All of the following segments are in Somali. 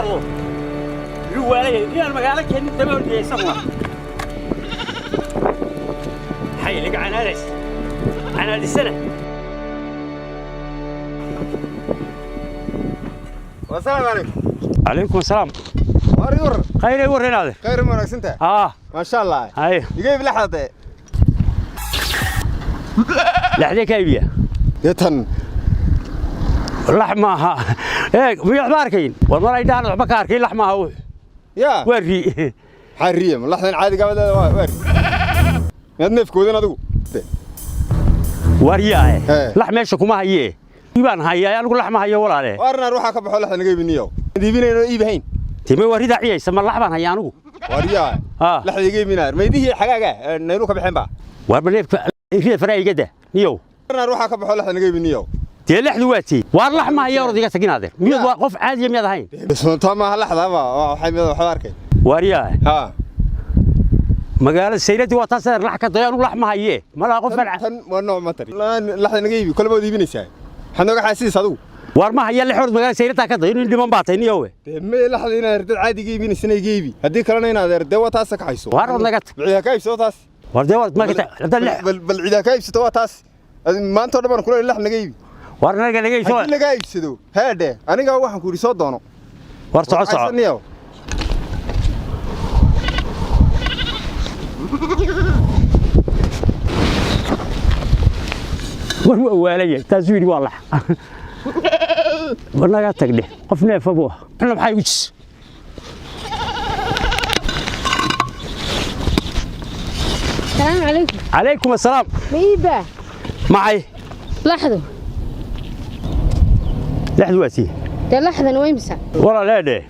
Ordo yuu waalaya inaan magaalo keenin daba ordaya isaguna maxay laga canaadays canaadisana. Wasalaamu calaykum. Calaykum asalaam. Waar yur. Khayray warreen adeer. Khayr ma wanaagsantahay? Haa. Maasha Allah. Hay. Iga iib laxda dee. Laxdee ka iibiya? Dee tan. Lax maaha, eeg miya waxba arkayn war mar ay dhahan waxba ka arkayn, lax maaha wuxu. Yaa. Waa ri. Maxaa riye? Ma laxdan caadiga badeeda waa waar. Miyaad neefkoodan adigu? Waryaahe. Hee. Lax meesha kuma hayee, baan hayaa anigu, lax ma hayo walaale. Waar naar waxaa ka baxo laxda naga iibiniyo. Iibinayno iibahayn. Time waa rida ciyaysa, ma lax baan hayaa anigu? Waar yaa. Haa. Laxda iga iibinaa. Maydihii xagaaga nayru ka baxeen ba. Warba neefka rida faraa igada niyow. Waar naar waxaa ka baxo laxda naga iibiniyo. Dee laxdu waa tii, waar lax ma haya, orod iga tagin adeer, miyaad waa qof caadiya miyaad ahayn? Taa maaha laxda ma waxay mid waxba arkay. Waryaahe. Haa. Magaalada sayladii waa taas adeer, lax ka dayo, anigu lax ma hayee, malaha qof Tan tan waa nooc matari. Laxda naga iibi kolba waad iibinaysaa. Maxaad nooga xaasiis adigu? Waar ma haya lix, orod magaalada sayladaa ka dayo, nin dhiman baa tahay niyowe. Dee ma laxda inaad dad caadiga iibinaysana iga iibi. Haddii kalena inaad dee waa taas ka hayso. Waar orod naga tag. Bal ciidaa ka iibso taas. War dee war ma hadda lix. Bal ciidaa ka iibsato waa taas. Maanta oo dhan baan kula lax naga iibi. War naga naga iibso. Haddii lagaa iibsado heedhe aniga waxaan ku yidhi soo doono. War soco soco. Xasaniyow. War waa waalaya, taasuu yidhi waa lax, war naga tag dheh, qof neefa buu ah xuna maxaa igu jis. السلام عليكم. Calaykum assalaam. ميبا. Maxay? لحظة. Lexdu waa tii. ده لحظة ويمسا. Walaaleedhe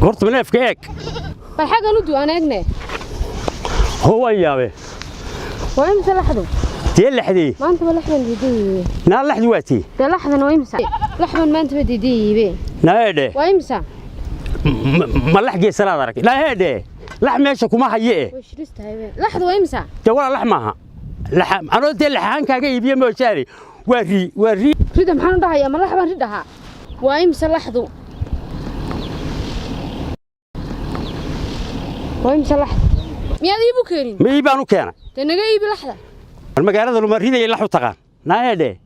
horta neefka eeg. فالحاجة ندو أنا أجنى. Hoo waan yaabe. ويمسا لحظة. Dee lexdii. ما أنت لحظة ديدي. Naa lexdu waa tii. ده لحظة ويمسا لحظة ما أنت بديدي بي. Naa eedhe. ويمسا. Ma lax geesanaad arag, naa eedhe lax meesha kuma haye eh. وش لسه هاي لحظة ويمسا. Dee walaa lax maaha, lax anoo dee laxahaan kaaga iibiye moojaane, waa rii, waa rii. ريدا محن ده يا ما لحظة ريدها ويمسا لحظة ويمسا لحظة ميا يبو كريم. Ma ii baan u keenay. ده نجا يبي لحظة. War magaalada luma ridaya lax u taqaan, naa eedhe.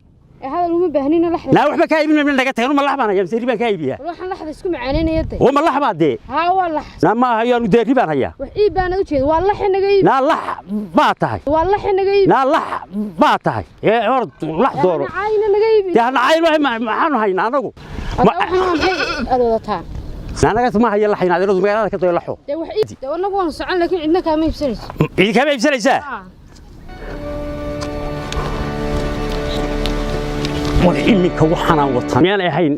هذا اللي هم باهنين لحظة. Naa waxba kaa iibin naga tagan, ma lax baan hayaa mise ri baan kaa iibiyaa? روح لحظة اسكو معانين يدي. Oo ma lax baa dee? ها والله. Naa ma hayaanu dee, ri baan hayaa. wax ii baan u jeed waa la xinaga iib. Naa lax baa tahay. Waa la xinaga iib. Naa lax baa tahay ee orod lax dooro. Caayna naga iib. Dee hana cayn maxaanu haynaa anagu? Waxaan maxay aad wadataa? Naa naga ma haya laxayn adeeradu, magaalada ka dayo laxo. Dee wax iib dee anagu waan socon laakiin cidna kaama iibsanayso. Cidi kaama iibsanaysaa. War iminka waxaanaan wataa miyaan ahayn?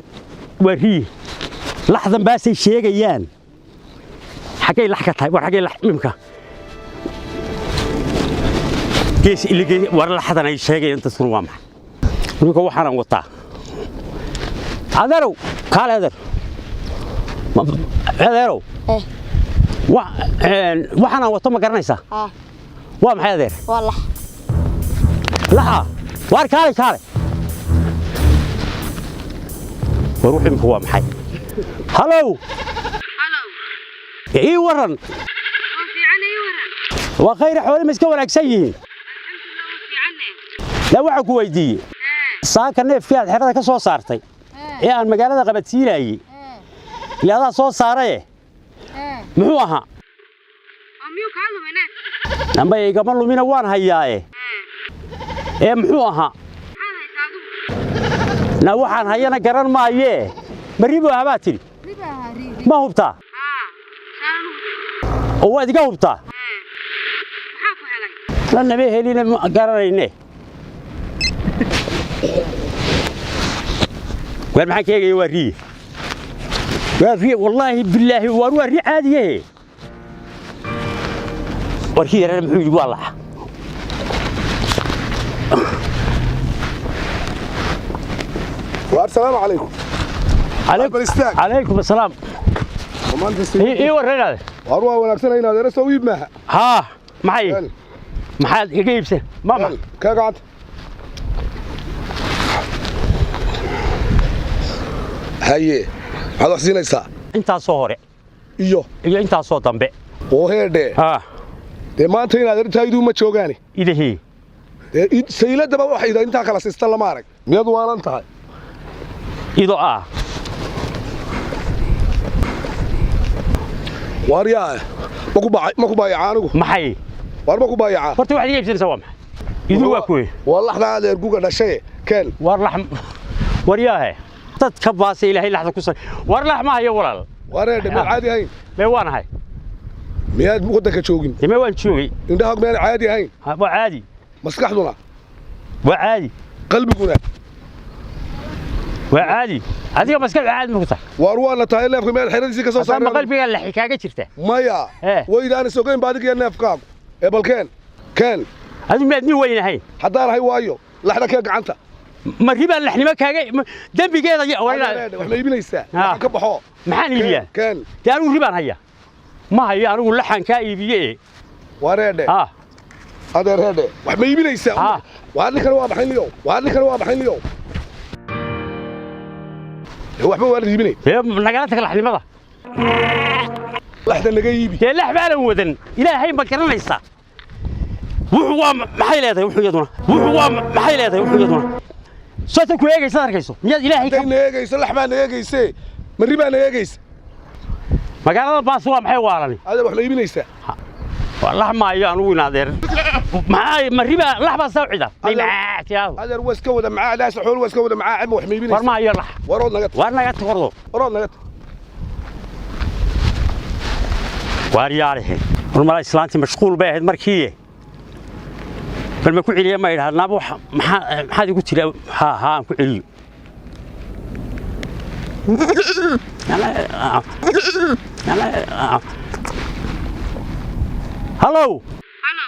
Waa rii, laxdan baasay sheegayaan, xaggay lax ka tahay? War xaggay lax imimka gees iligey, war laxdan ay sheegayaan dadkuna waa maxay iminka waxaanaan wataa? Adeerow kaale, adeer, adeerow. Eh. Waxaanaan wato ma garanaysaa? ها. Waa maxay adeer? والله. Laxa, waar kaale kaale, war wuxuu imika waa maxay? Halow, ii waran. Waa khayr, xooli ma iska wanaagsan yihiin? Laa waxaan ku weydiiyey saaka neefkii aad xerada ka soo saartay ee aan magaalada qabadsiinayey, ila adaa soo saaraye, muxuu ahaa? Amba igama lumina, waan hayaaye ee muxuu ahaa? Na waxaan hayana garan maayee, ma ribu ahaa baa tidhi? Ma hubtaa oo waad iga hubtaa? La nama helina, ma garanayne. Waar maxaan ka eegaya? Waa riye, waa riye, wallaahi bilaahi, waar waa ri caadiyahe. Warkii yarana muxuu yidhi? Waa laxa. Waar salaamu calaykum. Bal istaag. Calaykum asalaam. Maanta ii warranaade. Waar waa wanaagsan inaad era soo iib maaha. Haa, maxay? Hel, maxaad iga iibsan mama? Hel, ka gacanta. Haye, maxaad wax siinaysaa? Intaasoo hore iyo iyo intaasoo dambe. Oo heedhe. Haa. Dee maanta inaad arrintaa iduu ma joogaani. Idahii. Dee sayladaba waxay intaa kala siista lama arag. Miyaad waalan tahay? Ido ah. Waar yaa ma ku baayaca anigu? Maxay? Waar ma ku baayaca? Horta waxaad iga iibsanaysaa waa maxay? Idu waa kuwe. Waa laxda adeer guga dhashay keen. Waar lax war yaahe. Dad ka baasay Ilaahay laxda ku sar. War lax ma hayo walaal. Waar heedhe ma caadi ahayn? Mee waan ahay. Miyaad waddanka joogin? Dee mee waan joogay. Indhaha miyaan caadi ahayn? Waa caadi. Maskaxduna? Waa caadi. Qalbiguna? Waa caadi. Adiga maskaxdu caadi ma ku tahay? Waar waana tahay neefka meel xeradiisii ka soo saaray. Saaray. Qalbiga laxi kaaga jirta. Maya. Waydaan isogeyn ba adiga iyo neefkaagu. Ee bal keen. Keen. Adigu miyaad nin weyn ahayn? Haddaan ahay waayo. Laxda kee gacanta. Ma ribaan laxnimo kaaga dembigeeda wax ma iibinaysaa? Waxaan ka baxo. Maxaan iibiyaa? Keen. Dee anigu ribaan haya. Ma hayo anigu laxan kaa iibiye. Waar heedhe. Ah. Adeer heedhe. Wax ma iibinaysaa? Waar ninkan waa baxayn liyow. Waar ninkan waa baxayn liyow. Waxba waa la iibinay. Dee nagala tag laxnimada. Laxda naga iibi. Dee lax baanan wadan. Ilaahay ma garanaysaa. Wuxuu waa maxay leedahay wuxuu iyaduna? Wuxuu waa maxay leedahay wuxuu iyaduna? Soo ku eegaysa arkayso. Miyaad Ilaahay ka eegayso lax baa naga eegayse. Marri baa naga eegaysa. Magaalada baas waa maxay waalani? Adeer wax ma iibinaysaa? Waa lax maayo anigu inaadeer. Maxay marri baa lax baa soo cida. Maxaa tiyaado? Adeer waa iska wada macaa daas xool waa iska wada macaa wax ma iibinaysaa? War maayo lax. Warood naga. War naga tagordo. Warood naga. Waar yaarihi. War mala islaantii mashquul bay ahayd markii. Bal ma ku celiya ma idhaahdo wax maxaad igu tiri ha ha aan ku celiyo. Hello. Hello.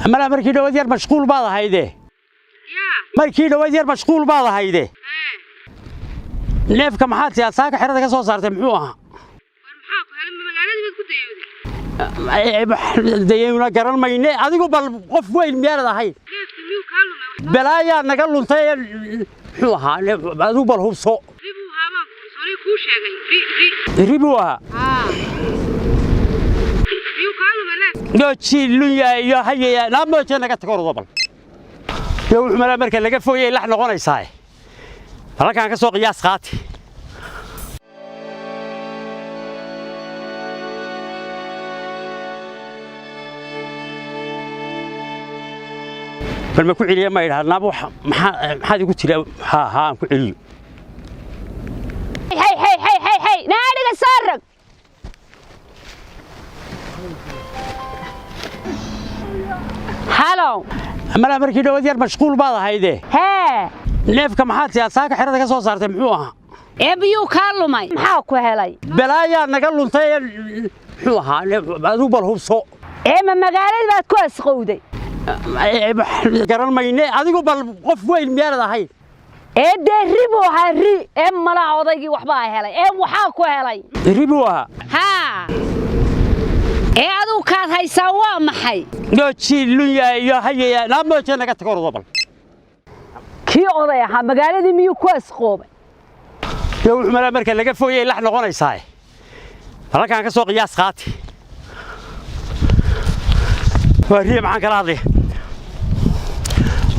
Mala markii dhawaad yar mashquul baad ahayde. Yaa. Markii dhawaad yar mashquul baad ahayde. Neefka maxaad siyaa saaka xerada ka soo saartay muxuu ahaa? War maxaa ku helay magaalada baad ku dayowday? Dayowna garan mayne adigu bal qof weyn miyaanad ahayn? Neefka miyuu kaa lumay? Balaayaa naga luntay muxuu ahaa adigu bal hubso. Ri buu ahaa baan soonay kuu sheegay. Ri ri. Ri buu ahaa. Haa. Miyuu kaa lumay neef? Nooji lunya iyo hayaya naamooje naga tago ordo bal. Yo wuxuu malaa marka laga fogeeyay lax noqonaysaa. Halkaan ka soo qiyaas qaati. Bal ma ku celiya ma idhaahdo wax maxaad igu tiri ha ha aan ku celiyo. Hey hey hey hey hey naadiga soo rag. Hello. Mala markii dhawaad yar mashquul baad ahayde. Hee. Neefka maxaad siyaa saaka xerada ka soo saartay muxuu ahaa? Ee miyuu kaa lumay? Maxaa ku helay? Balaayaa naga luntay muxuu ahaa adigu bal hubso. Ee ma magaalada baad ku asqowday? Garan mayne adigu bal qof weyn miyaanad ahayn? Ee dee ri buu ahaa ri. Ee malaa odaygii waxbaa helay. Ee waxaa ku helay? Ri buu ahaa. Haa. Ee adigu kaad haysaa waa maxay? Nooji lunya iyo hayaya naamooje naga tago ordo bal. Kii oday ahaa magaaladii miyuu ku asqoobay? Yo wuxuu malaa marka laga fogeeyay lax noqonaysaa. Halkaan ka soo qiyaas qaati. Waa riye maxaan kala hadlay?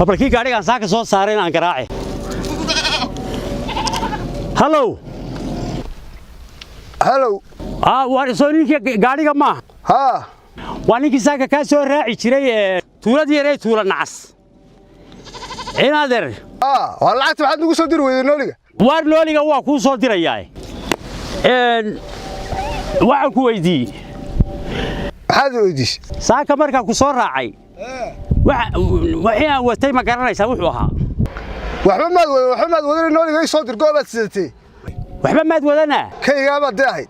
Balkii gaarigaan saaka soo saaray aan garaace. Hello. Hello. Ah waa soo ninkii gaariga ma? Ha. Waa ninkii saaka ka soo raaci jiray tuuladii yaray tuula nacas. Inaader. Ah, waa lacagta waxaad nagu soo diri weyday nooliga. Waar nooliga waa kuu soo dirayaa. Waxaan ku weydiiyey. Maxaad weydiisay? Saaka markaan ku soo raacay. Wixii aan watay ma garanaysaa wuxuu ahaa. Waxba maad wadan, waxba maad wadan nooliga ii soo dir goobaad sidatay. Waxba maad wadanaa? Kaygaa baad dee ahayd.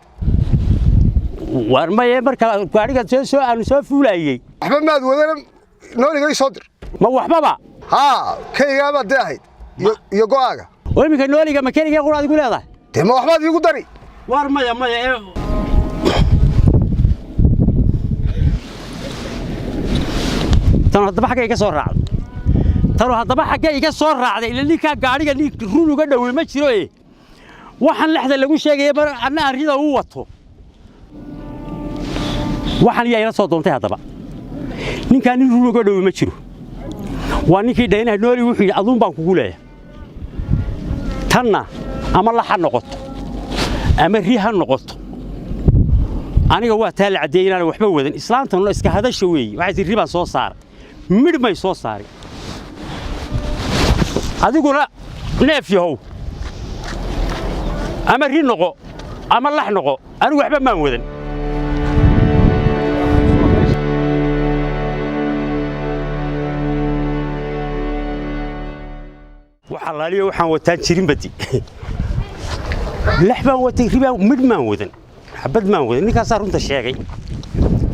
Waar maye marka gaariga soo aanu soo fuulayay. Waxba maad wadan nooliga ii soo dir. Ma waxbaba? Haa, kaygaa baad dee ahayd. Iyo go'aaga. Oo iminka nooliga ma keligaa quraad igu leedahay? Dee ma waxbaad iigu dari? Waar maya maya ee tan haddaba xagga iga soo raacday. Tan haddaba xagga iga soo raacday ila ninka gaariga nin run uga dhawey ma jiro ee. Waxaan lexda lagu sheegaya bar anna aan rida u wato. Waxaan yaa ila soo doontay haddaba. Ninkaan nin run uga dhowi ma jiro. Waa ninkii dhaynaha nooli wuxuu yidhi aduun baan kugu leeyahay. Tanna ama lax ha noqoto ama ri ha noqoto. Aniga waa taa la caddeeyey inaan waxba wadan. Islaantanuna iska hadasha weeye. Waxay tihi ri baan soo saaray. Midh may soo saaray. Adiguna neef yahow. Ama ri noqo ama lax noqo. Anigu waxba maan wadan. Waxa laaliyo waxaan wataan jirin badi. Lax baan watay, ri baan midh maan wadan. Xabad maan wadan. Ninkaasaa runta sheegay.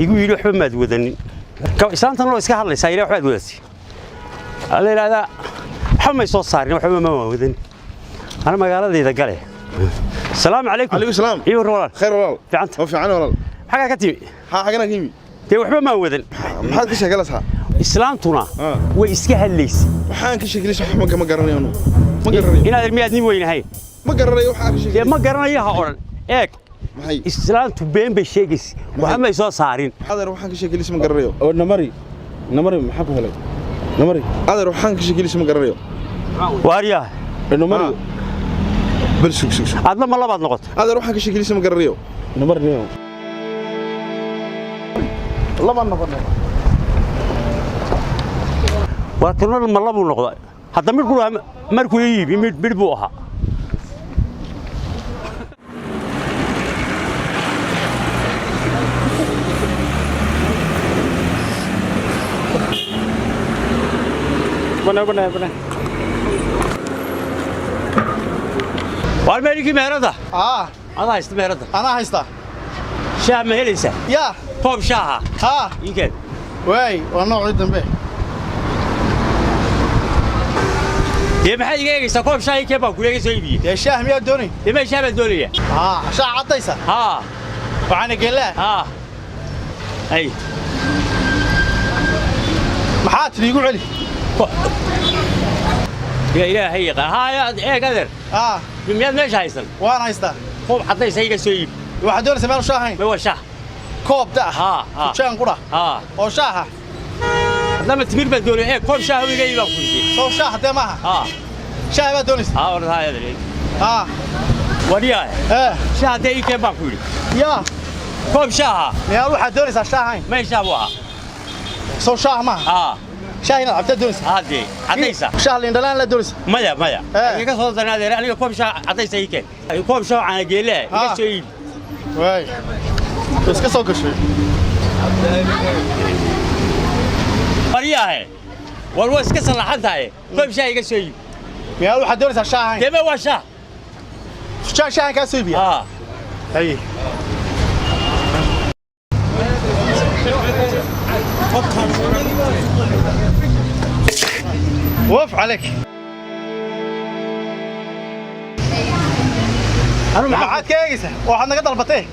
Igu yidhi waxba maad wadanin. Islaantan loo iska hadlaysaa ilaa waxbaad wadatay. Alla yidhaahdaa waxba may soo saarin waxba ma wadan. Ana magaaladayda gale. Salaamu calaykum. Calaykum salaam. Iyo walaal. Khayr walaal. Fiicanta. Oo fiican walaal. Xagaa ka timi? Ha xagana ka yimi. Dee waxba maan wadan. Maxaad ka sheegalaysaa? Islaantuna way iska hadlaysay. Waxaan ka sheegalaysaa wax ma garanayo anu. Ma garanayo. Inaad miyaad nin weynahay? Ma garanayo waxa ka Dee sheegalaysaa. ma garanayo ha odhan. Eeg. Maxay? Islaantu been bay sheegaysa. Waxba may soo saarin. Adeer waxaan ka sheegalaysaa ma garanayo. Oo namari. Namari maxaa ku helay? Namari. Adeer waxaan ka sheegalaysaa ma garanayo. Waaryaa. Namari. Bal sug sug sug. Adna ma labaad noqoto. Adeer waxaan ka sheegalaysaa ma garanayo. Namari niyo. Laba noqon. Waa kanna ma labuu noqday. Hadda mid qura markuu iibi mid mid buu ahaa. Bana bana bana. Waar meeligii meherada? Ah, Adaa haysta meherada. anaa haysta. Shaah ma helaysaa? Yaa, Koob shaaha. haa, Ii keen. waay, waa noocii dambe. Dee maxaad iga eegaysaa? Koob shaah ii keen baan kula iga soo iibiyey. Dee shaah miyaa doonay? Dee mee shaah baan doonayaa? Haa, shaah caddaysa. Haa, Waxaana geellaa. haa. Ay. Maxaa tidhi igu celi? Yaa Ilaahay yaqaan. Haa, yaa eeg adeer. Haa, Miyaad meesha haysan? waan haystaa. Koob caddaysa iga soo iibi. Waxaad doonaysaa meel shaah ahayn? Ma waa shaah. Koob da ah. Haa, haa. Fujaan qudha. Haa. Oo shaaha. Haddana timir baan doonaya. Eeg koob shaah iga iibi baan ku yidhi. Soo shaah dee maaha. Haa. Shaah baad doonaysaa? Haa, orda haa adeer. Haa. Wariyaa. Ee, Shaah dee ii keen baan ku yidhi. yaa, Koob shaaha. miyaa waxaad doonaysaa shaah ahayn? Mee shaah buu ahaa. Soo shaah maaha. Haa. Shaah inaad cabtaa doonaysaa? Haa dee. Caddaysa. Shaah liin dhanaan la doonaysaa? Maya, maya. Ee. Iga soo darnaa adeer. Aniga koob shaah caddaysa ii keen. Koob shaah caana geelle ah. Iga Haa. soo iibi. Waay. Iska soo gashay. Waryaahe. War waa iska sallaxan tahay. Koob shaah iga soo iibi. Miyaa waxaad doonaysaa shaah ahayn? Dee mee waa shaah. Fujaan shaahan kaa soo iibiyaa? Haa. Haye. وف عليك. Anu maxaa Maxaad ka eegaysaa? Waxaad naga dalbatay.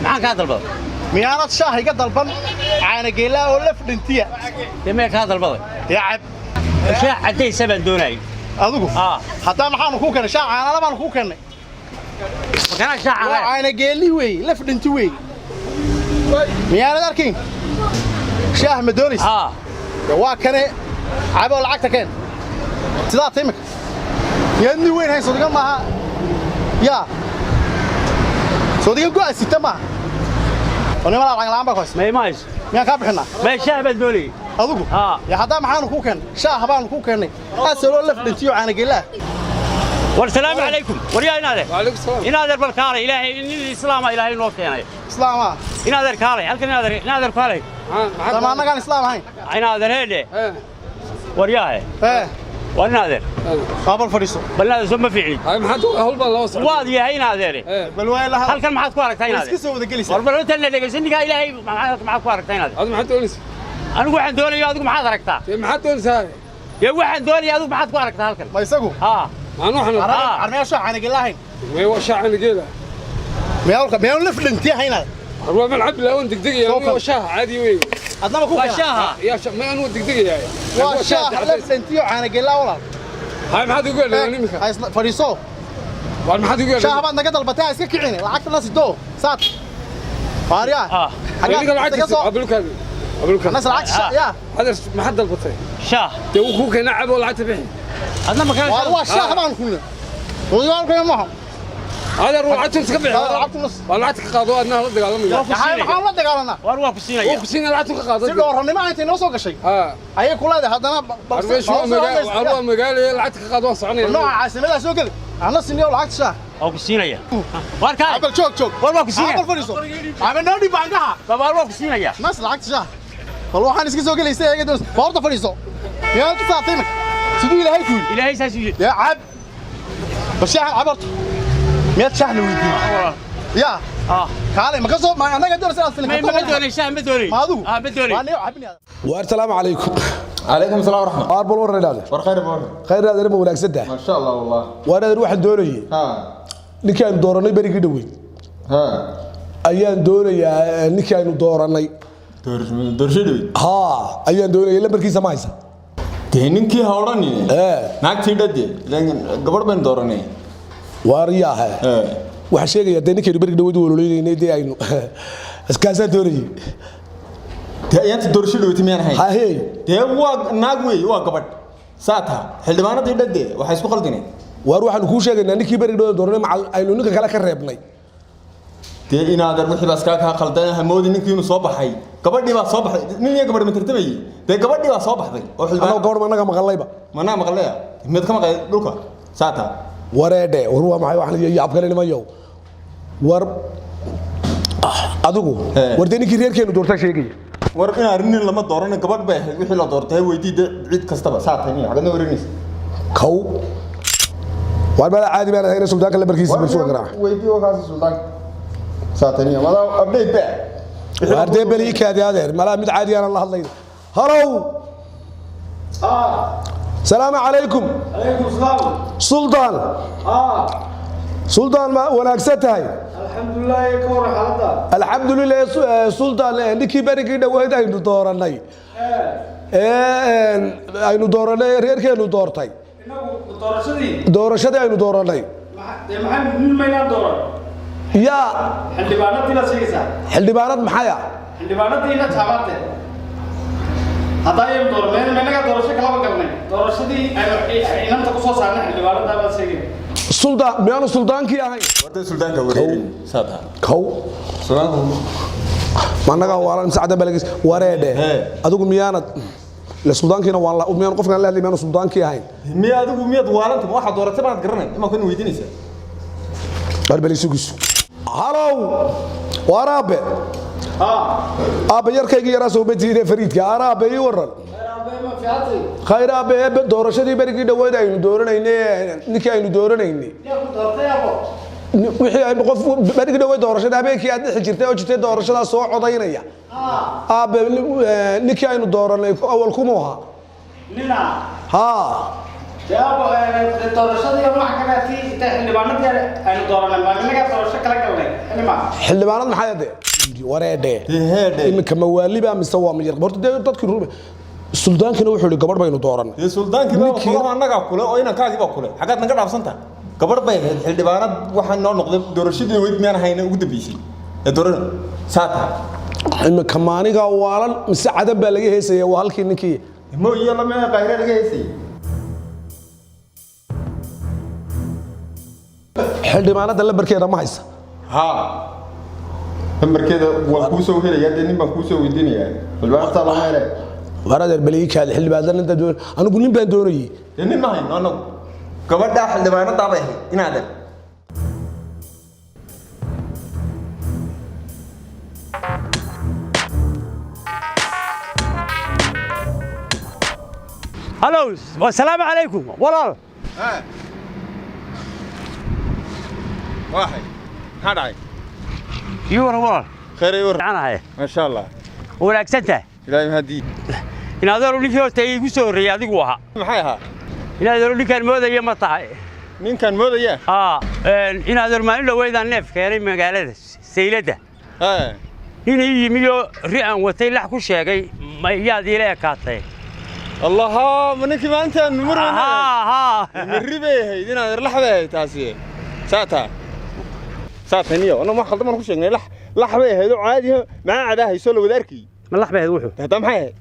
maxaan kaa dalbaday? Miyaanad shaah iga dalban caana geelaa oo laf dhintiya. Dee mee kaa dalbaday? Yaa cab. Shaah caddaysa baan doonayay. Adigu. Haa. Haddaa maxaanu kuu keenay? Shaah caanala baanu kuu keennay. Makanaa shaah Waa caana. caana geeli weey, laf dhinti weey. Miyaanad arkin? Shaah ma doonaysa? Haa. Dee waa kane caboo lacagta keen. Sidaa ta imika. Miyaad nin weyn hayn soodigan maaha. Yaa. Soodigan go'a sita maaha. Oo niman lacag la'aan baa ku haysta. May ma hayso. Miyaan kaa bixinaa? Mee shaah baan doonayay. Adigu. Haa. Ya haddaa maxaanu kuu keennay? Shaah baanu kuu keennay. Asaloo laf dhintiyo caana geelaa. War salaamu calaykum. Waryaa inaadeer. Waalaikum salaam. Inaadeer bal kaalay. Ilaahay nin islaama Ilaahay noo keenay. Islaam ah. Inaadeer kaalay. Halkan inaadeer inaadeer kaalay. Sama annagaan islaam ahayn. Inaadeer heedhe. Waryaahe. Ee, War inaadeer. waa bal fadhiiso. Bal inaadeer soo ma fiicni. Hay maxaad hawl baa loo socdaa. Waad yahay inaadeere. Bal waa la hadal. Halkan maxaad ku aragtaa Way inaadeer? iska soo wada gelaysaa. War bal inta la dhegeysan ninka Ilaahay maxaad ku aragtaa inaadeer? Adigu maxaad doonaysaa? Anigu waxaan doonayaa adigu maxaad aragtaa? Dee maxaad doonaysaa? Dee waxaan doonayaa adigu maxaad ku aragtaa halkan? Ma isagu? Haa. Maxaan waxaan Haa. Armayaa shaah caana geelaa ahayn. may waa shaah caana geela. Miyaa laf dhintiya haynaad? Waa man cabbi laa waan degdegayaa. Soo kal. Waa shaah caadi weey. Adnama ku Waa keenaa? shaaha. Yaa shaah ma anu degdegayaa. Waa shaah laf dhintiyo caana geelaa walaal. Hay maxaad ugu yeedhay imika? Ha isla fadhiiso. Waar maxaad igu Shaah baad naga dalbatay, ha iska kicine. Lacagta na sidoo. Saad. Waaryaa. Adiga lacagtiisa abulkaadi. Abulkaadi. Nas lacagta shaah yaa. Adeer maxaad dalbatay? Shaah. Dee wuu kuu keenay cabo lacagta bixi. Adna ma Waar waa shaah baan kulna. Waan ku maaha. Adeer waa lacagta iska bixi. Lacagta nus. Waa lacagta ka qaado adna la dagaalamaya. Maxaan la dagaalanaa? Waar waa ku siinaya. Wuu ku siinaya lacagta ka qaado. Si dhowrannimo intay noo soo gashay. Ayay ku leedahay haddana Arwaa magaalo lacagta ka qaado waan soconaya. Nooca caasimada soo geli. Ana siniyo lacagta shaah. Waa ku siinaya. Waar kaay. Abal joog joog. Waar waa ku siinaya. Abal fadhiiso. Abal noo dhib baangaha. Waar waa ku siinaya. Nas lacagta shaah. Bal waxaan iska soo gelaysay eega doon. Boorta fadhiiso. Miyaad ku saatay marka? Siduu Ilaahay ku yidhi. Ilaahay saas u yidhi. Yaa cab. Bal shaahan cab horta. Miyaad shaah la weydiin? Yaa. Kaalay ma ka soo ma anaga doonaysa inaad filin Ma doonay shaah ma doonay. Ma adigu? Ma doonay. Waa niyo cabinaya. Waar salaamu calaykum. Calaykum salaam waraxmat. Waar bal waran idhaahde. War khayr bal. Khayr idhaahde ma wanaagsan tahay. Ma sha Allah wallah. Waar adeer waxaan doonayay. Ninkii aynu dooranay berigii dhoweyd. Ayaan doonayaa ninkii aynu dooranay. Doorasho dhoweyd. Haa, ayaan doonayay lambarkiisa ma haysa. Dee ninkii ha odhanine. Naagtii dhade. Gabadh baynu dooranay. Waar yaahe. Waxaan sheegayaa dee ninkaynu berigii dhoweyd u ololeynaynay dee aynu kaasaan doonayay. Dee ayaanta doorasho dhoweyd miyaan ahayn? Hahey. Dee waa naag weeye waa gabadh. Saa taha xildhibaanadii dhade waxay isku qaldineen. Waar waxaanu kuu sheegaynaa ninkii berigii dhoweyd dooranay macal aynu ninka kale ka reebnay. Dee inaadan wixii baa iskaa kaa qaldan hamoodi ninkii inuu soo baxay. Gabadhii baa soo baxday. Nin iyo gabadh ma tartamayay. Dee gabadhii baa soo baxday. Oo xildhibaan. Annagu gabadh ma annaga maqallayba. Manaa maqallaya. Mid ka maqlay dhulka. Saa taha. Wareedhe war waa maxay waxaan iyo yaab kale nimayow. War adigu war dee ninkii reerkeenu doortaa sheegaya. War in arrin lama dooran gabadh bay ahayd wixii la doortay weydii cid kastaba saa tahay xagadna wareynaysa. Kow. War bala caadi baan ahayn suldaanka lambarkiisa ma soo garaac. Weydii oo kaas suldaanka. Saa tahay madaw update ba. War dee bali kaadi adeer malaa mid caadi aan la hadlayn. Hello. Salaamu calaykum. Calaykum salaam. Suldaan. Suldaan ma wanaagsan tahay? Alxamdulillah ka war xaaladda. Alxamdulillah Suldaan ninkii berigii dhoweyd aynu dooranay. Aynu dooranay reerkeenu doortay. Inagu doorashadii. Doorashadii aynu dooranay. Dee maxay nin maynaan dooran? Yaa. Xildhibaanadii la sheegaysaa. Xildhibaanad maxay ah? Xildhibaanadii la taabaatay. Hadda ayaynu dooranay inaga doorasho kalaba galnay. Doorashadii aynu inanta ku soo saarnay xildhibaanada baad sheegay. Suldaan miyaanu suldaankii ahayn? Warta suldaanka wareerin. Saa taha. Kow. Suldaanku Ma annaga waalan mise caddan baa laga wareedhe. Adigu miyaanad la suldaankiina waan la miyaan qofkan la hadlay miyaanu suldaankii ahayn? Miya adigu miyaad waalanta ma waxaad dooratay baad garanay ima kun weydiinaysaa. War bal isugisu. Hello. Waar aabe. Aabe yarkayga yaraa soo batiide Fariidka. Aabe ii waran. Khayr aabe eebe doorashadii berigii dhoweyd aynu dooranaynay ninkii aynu dooranaynay. Wixii aynu qof berigii dhoweyd doorashada habeenkii aad dhixi jirtay oo jirtay doorashadaa soo codaynaya. Aabe ninkii aynu dooranay awal kumuu ahaa. Nina. Haa. Jawaab doorashadii wax kale tii inta xildhibaanadii aynu dooranay ma inaga doorasho kala galnay xildhibaan. Xildhibaanad maxay adee? Wareedhe. Iminka mawaaliba mise waa miyar. Horta dee dadkii suldaankina wuxuu yidhi gabadh baynu dooranay. Dee suldaankii baa kulaha annagaa kule oo inankaagii baa kule. Xagaad naga dhaafsanta. Gabadh bay ahayd xildhibaanad waxaa noo noqday doorashadii weyd miyaan hayna ugu dambeysay. Ee doorashada saa tahay. Iminka maaniga waalan mise cadan baa laga heesaya waa halkii ninkii. Mo iyo lama qaahira laga heesayay. Xildhibaanada lambarkeeda ma haysa. Haa. Lambarkeeda waan kuu soo helayaa dee nin baan kuu soo weydiinayaa. Xildhibaanada lama helay. War adeer baliikaad xildhibaanada ninta doon anigu nin baan doonayay. Dee nin ma hayno anagu. Gabadha xildhibaanada bay ahayd inaadan. Hello, wassalaamu calaykum walaal. Waaxay. Maxaa dhacay? Ii waran walaal. Khayr ii waran. Fiicanahay. Ma sha Allah. Wanaagsan tahay. Ilaahay mahadii. In adeer ninkii horta iigu soo horreeyay adigu ahaa. Maxay ahaa? In adeer ninkaan moodaya ma tahay. Ninkaan moodaya? Haa, in adeer maalin dhoweydaan neef keenay magaalada Sayladda. Nin ii yimi oo ri aan watay lax ku sheegay ma iyaad iila ekaatay. Allaha, ma ninkii maanta aan murmay. Haa, haa. Mirri bay ahayd in adeer lax bay ahayd taasi. Saataa saataniyo anna wax khaldan baan ku sheegnay. Lax lax bay ahayd oo caadi ah, maxaa cadaa hayso la wada arkayey. Ma lax bay ahayd wuxuu? Hadda maxay ahayd?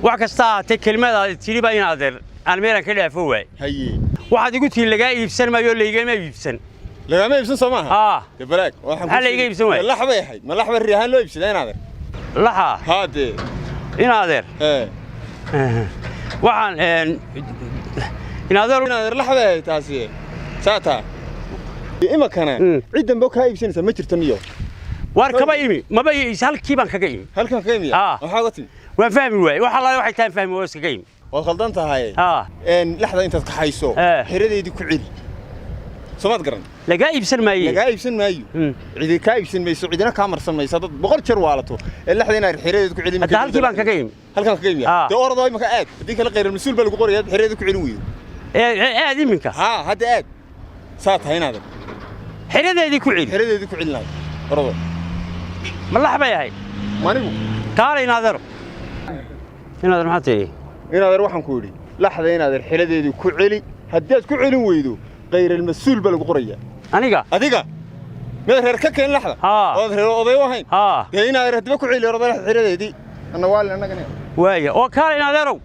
Wax kasta ahaatee, kelimadaadi tidhi baa in adeer aan meelaan ka dhaafo waay. Haye. Waxaad igu tihi lagaa iibsan maayo, laygama iibsan. Lagama iibsan, soo maaha? Aa. Dee balaag waxaan Maxaa layga iibsan waayey? Lax bay ahayd. Ma lax bay riyahaan loo iibsadaa, in adeer? Laxa. Haa dee. In adeer. Ee. Waxaan in adeer. In adeer, lax bay ahayd taasi. Saataa imakana cid dambe kaa iibsanaysaa ma jirto niyo. Waar kama imi, maba halkii baan kaga imi. Halkan kaga imi? Aa. Maxaa uga timi? Waan fahmi waayey, wax allaale waxay tahay fahmi waa iskaga imi. Waad khaldan tahay. Aa. Laxda intaad kaxayso xeradeedii ku celi, soomaad garan? Lagaa iibsan maaye. Lagaa iibsan maayo, cidi kaa iibsan mayso, cidina kaa marsan mayso dad 100 jeer waalato ee laxda inaad xeradeed ku celin. Hadda halkii baan kaga imi. Halkan kaga imi? Aa. Dee orodoo imaka aad, haddii kale khayral mas-uul baa lagu qorayaa xeradeed ku celin weydo. Aad iminka. Haa, hadda aad saa tahay inaadan xeradeedii ku celi. Xeradeedii ku celin lahayd, orodo. Ma lax bay ahayd? Manigu. Kaala in adeero, in adeer, maxaa tidhi? Inaadeer, waxaan ku idhi laxda inaadeer xeradeedii ku celi, haddii aad ku celin weydo khayral mas-uul baa lagu qorayaa. Aniga? Adiga miyaad reer ka keen laxda? Haa. Ood reer oday u ahayn? Haa. Dee inaadeer haddiba ku celi, orodo laxda xeradeedii anna waalin annagana. Waaya, oo kaala in adeerow.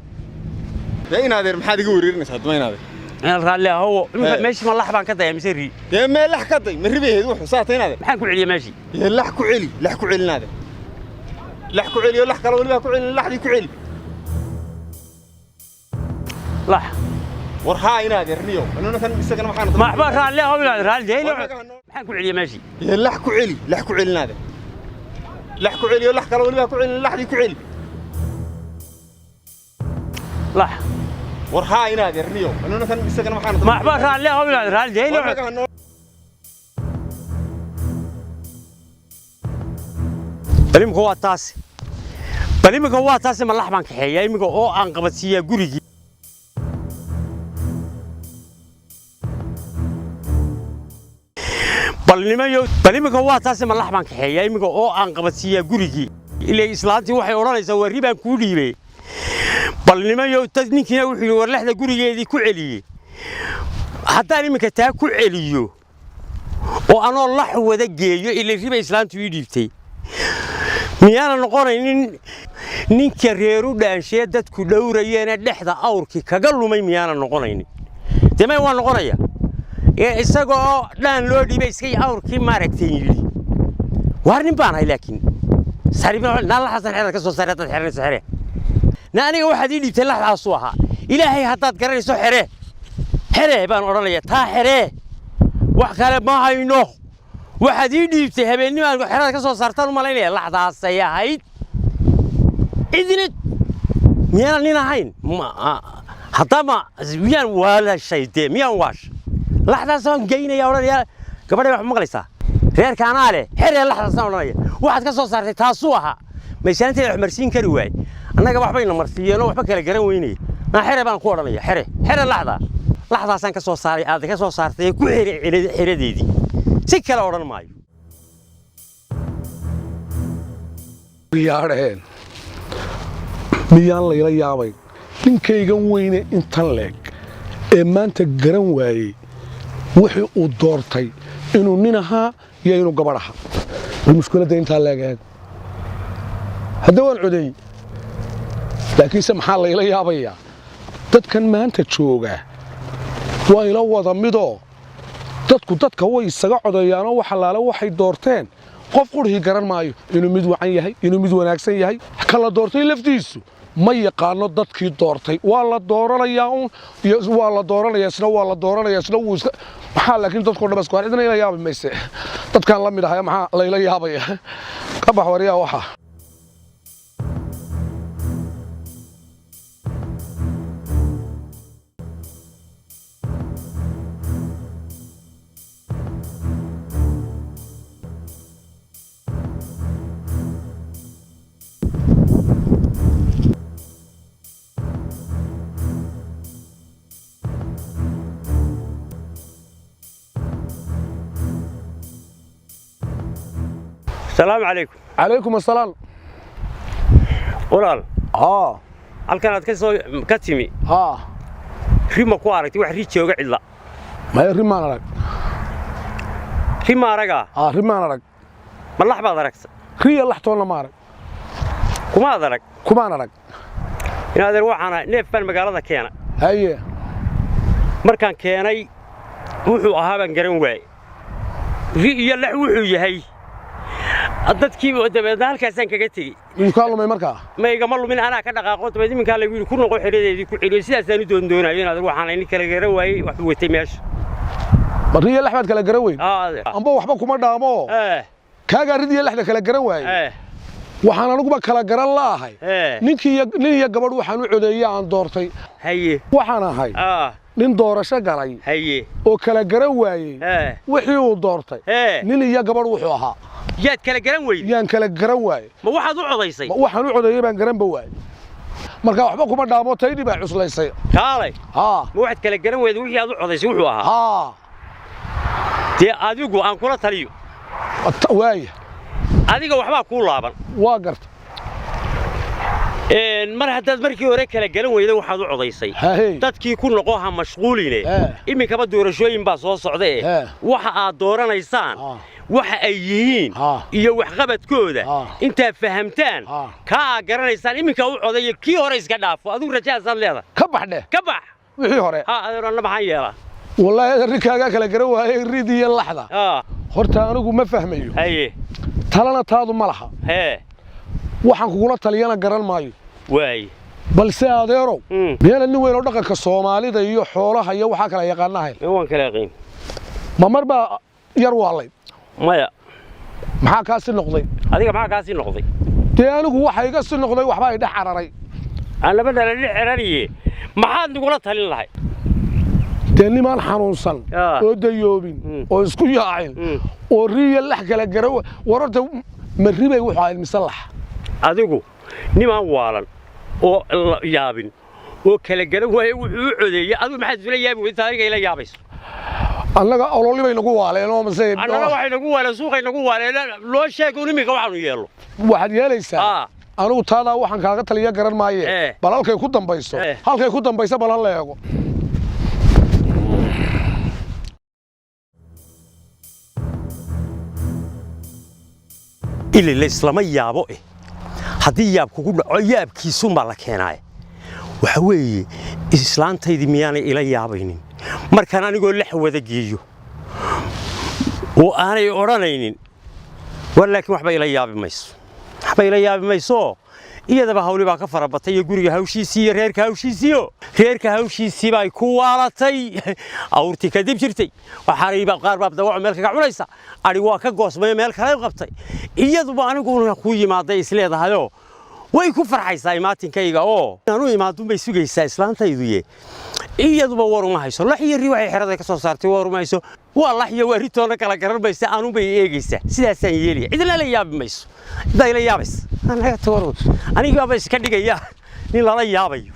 Dee inaadeer, maxaad iga wereerinaysaa haddaba, inaadeer? Inaad raalli ahowo iminka. Ee. Meeshii ma lax baan ka daya mise ri? Dee mee lax ka day, ma ribay ahayd wuxuu? Saata inaadeer. Maxaan ku celiya meeshii? Dee lax ku celi, lax ku celi inaadeer, lax ku celi oo lax kale weliba ha ku celin, laxdii ku celi. Lax. War haa inaadeer niyo, anuna kan isagana waxaan Ma waxba, raalli ahow inaad raalli dee. Maxaan ku celiya meeshii? Dee lax ku celi, lax ku celi inaadeer, lax ku celi oo lax kale weliba ha ku celin, laxdii ku celi. Lax. War haa inaadeer niyo, anuna kan isagana waxaan Ma waxba, raalli ahow inaad raalli dee. War annaga hanoo. Bal iminka waa taasi, bal iminka waa taasi. Ma lax baan kaxeeyaa iminka oo aan qabadsiiyaa gurigii? Bal nimayo, bal iminka waa taasi. Ma lax baan kaxeeyaa iminka oo aan qabadsiiyaa gurigii? Ilaa islaantii waxay odhanaysaa waa ribaan kuu dhiibay. Bal nimayo dad, ninkiina wuxuu yidhi war lexda gurigeedii ku celiyey. Haddaan iminka taa ku celiyo oo anoo lax wada geeyo, ila riba islaantu ii dhiibtay, miyaana noqonaynin ninka reeru dhaanshee dadku dhowrayeena dhexda awrkii kaga lumay? Miyaana noqonaynin? Dee may, waa noqonaya ee isaga oo dhaan loo dhiibay iska awrkii maaragtay yidhi waar nin baan ahay, laakiin naa laxasan xeraad ka soo saaray haddaad xeranayso xere. Na aniga waxaad ii dhiibtay laxdaasuu ahaa. Ilaahay haddaad garanayso xere, xere baan odhanaya, taa xeree, wax kale ma hayno. Waxaad ii dhiibtay habeennimaan xerada ka soo saartaan u malaynaya, laxdaasay ahayd. Cidina miyaana nin ahayn haddama miyaan waalashay? Dee miyaan waash laxdaasaan geynaya odhanaya gabadhay wax maqlaysaa, reerka anaa leh, xeree laxdaasaan odhanaya, waxaad ka soo saartay taasuu ahaa. Maysaanteeda wax marsiin kari waay, annaga waxbayna marsiiyeenoo waxba kala garan weynaya. Naa xere baan ku odhanaya, xere, xere laxdaa, laxdaasaan ka soo saaray aad ka soo saartay, ku xere xeradeedii, si kale odhan maayo. Yaadheen, miyaan layla yaabayn ninkaygan weyne intan leeg ee maanta garan waayey wixii uu doortay inuu nin ahaa iyo inuu gabadh ahaa? Bal mushkiladda intaa leeg eeg. Hadda waan codeeyey, laakiinse maxaa layla yaabayaa? Dadkan maanta jooga waa ila wada midoo dadku dadka way isaga codeeyaanoo wax allaale waxay doorteen qof qurhii garan maayo inuu mid wacan yahay, inuu mid wanaagsan yahay. Ka la doortay laftiisu ma yaqaano dadkii doortay. Waa la dooranayaa uun iyo waa la dooranaya, isna waa la dooranaya, isna wuu iska maxaa. Laakiin dadkoo dhan isku cidna ila yaabi mayse, dadkaan la mid ahay. Maxaa layla yaabaya? Ka bax waryaa waxa. Asalaamu calaykum. Calaykum asalaam. Walaal. Haa. Halkan aad ka soo ka timi? Haa. Ri ma ku aragtay? Wax ri jooga cidla? Maya, rimaan arag. Ri ma aragaa? Aa, rimaan arag. Ma lax baad aragta? Riya lax toonna ma arag. Kumaad arag? Kumaan arag. In adeer, waxaan ahay neef baan magaalada keena. Haye. Markaan keenay wuxuu ahaa baan garan waaye, ri iyo lax wuxuu yahay dadkii, dabeedna halkaasaan kaga tegey. Miyuu kaa lumay markaa? Ma igama lumin, anaa ka dhaqaaqo. Dabeed iminkaa lagu yidhi ku noqo xeradeedii, ku celiyo. Sidaasaan u doondoonayo in adeer, waxaan nin kala garan waayey wax watay meesha. Ma riya lax baad kala garan weyn? Aa, adeer. Amba waxba kuma dhaamo. Kaagaa rid iyo laxda kala garan waayey. Waxaan aniguba kala garan la'ahay ninkii iyo nin iyo gabadh waxaan u codeeyey aan doortay. Waxaan ahay nin doorasho galay oo kala garan waayey wixii uu doortay, nin iyo gabadh wuxuu ahaa. Yaad kala garan weyday? Yaan kala garan waayey. Ma waxaad u codaysay? Ma waxaan u codeeyey baan garanba waayey. Marka waxba kuma dhaamo, taydii baa cuslaysay. Kaalay. Haa. Ma waxaad kala garan weyday wixii aad u codaysay wuxuu ahaa? Haa. Dee adigu aan kula taliyo. Waaya. Adiga waxbaa kuu laaban. Waa garta. Mar haddaad markii hore kala garan weyday waxaad u codaysay, Hahey. dadkii ku noqo, ha mashquuline. Iminkaba doorashooyin baa soo socda eh. Waxa aad dooranaysaan, waxa ay yihiin iyo waxqabadkooda intaad fahamtaan, kaa aad garanaysaan iminka u codaya, kii hore iska dhaafo. Adigu rajahaasaad leedahay. Ka bax dheh. Ka bax. Wixii hore. Ha adeer, anna maxaan yeelaa? Wallaahi arrinkaagaa kala garan waayey rid iyo laxda. Horta anigu ma fahmayo. Talana taadu ma laha. Waxaan kugula taliyana garan maayo. Waay. Balse adeerow, miyaana nin weyn oo dhaqanka Soomaalida iyo xoolaha iyo waxaa kala yaqaanahayn? Waan kala yaqiin. Ma mar baa yar waalayd? Maya. Maxaa kaasi noqday? Adiga maxaa kaasii noqday? Dee anigu waxa iga si noqday waxbaa i dhex cararay. Aan laba dhala dhinac cerariye, maxaad nigula talin lahay? Dee nimaan xanuunsan oo dayoobin oo isku yaacin oo riya lax kala garan war horta ma ribay wuxuu ahayd mise lax? Adigu nimaan waalan oo la yaabin oo kala garan waaye wuxuu u codeeyey, adigu maxaad isula yaabi weyda adiga ila yaabayso? Annaga ololi bay nagu waaleen oo mase? Annana waxay nagu waaleen, suuqay nagu waaleen. Loo sheeg un iminka waxaanu yeelno. Waxaad yeelaysaa, anigu taadaa waxaan kaaga taliya garan maaye. Bal halkay ku dambayso, halkay ku dambayso bal ha la eego. Ili la islama yaabo eh. Haddii yaab kugu dhaco, yaabkiisunbaa la keenaaye. Waxa weeye, islaantaydii miyaanay ila yaabaynin markaan anigoo lax wada geeyo oo aanay odhanaynin war? Laakiin waxba ila yaabi mayso, waxba ila yaabi mayso. Iyadaba hawli baa ka farabatay iyo guriga hawshiisii iyo reerka hawshiisiiyo reerka hawshiisii bay ku waalatay. Awrtii kadib jirtay waxaanay baa qaar baa dawaco meel kaga cunaysa, adhi waa ka goosmay, meel kale u qabtay. Iyaduba aniguna ku yimaaday isleedahayoo way ku farxaysaa imaatinkayga oo inaan u imaadun bay sugaysaa islaantayduye. Iyaduba war uma hayso lax iyo ri waxay xerada ka soo saartay, war uma hayso. Waa lax iyo waa ritoona kala garan maysa, aanun bay eegaysaa. Sidaasaan yeelaya, cidna la yaabi mayso. Ciddaa ila yaabaysa anaga tawar, anigaaba iska dhigaya nin lala yaabayo.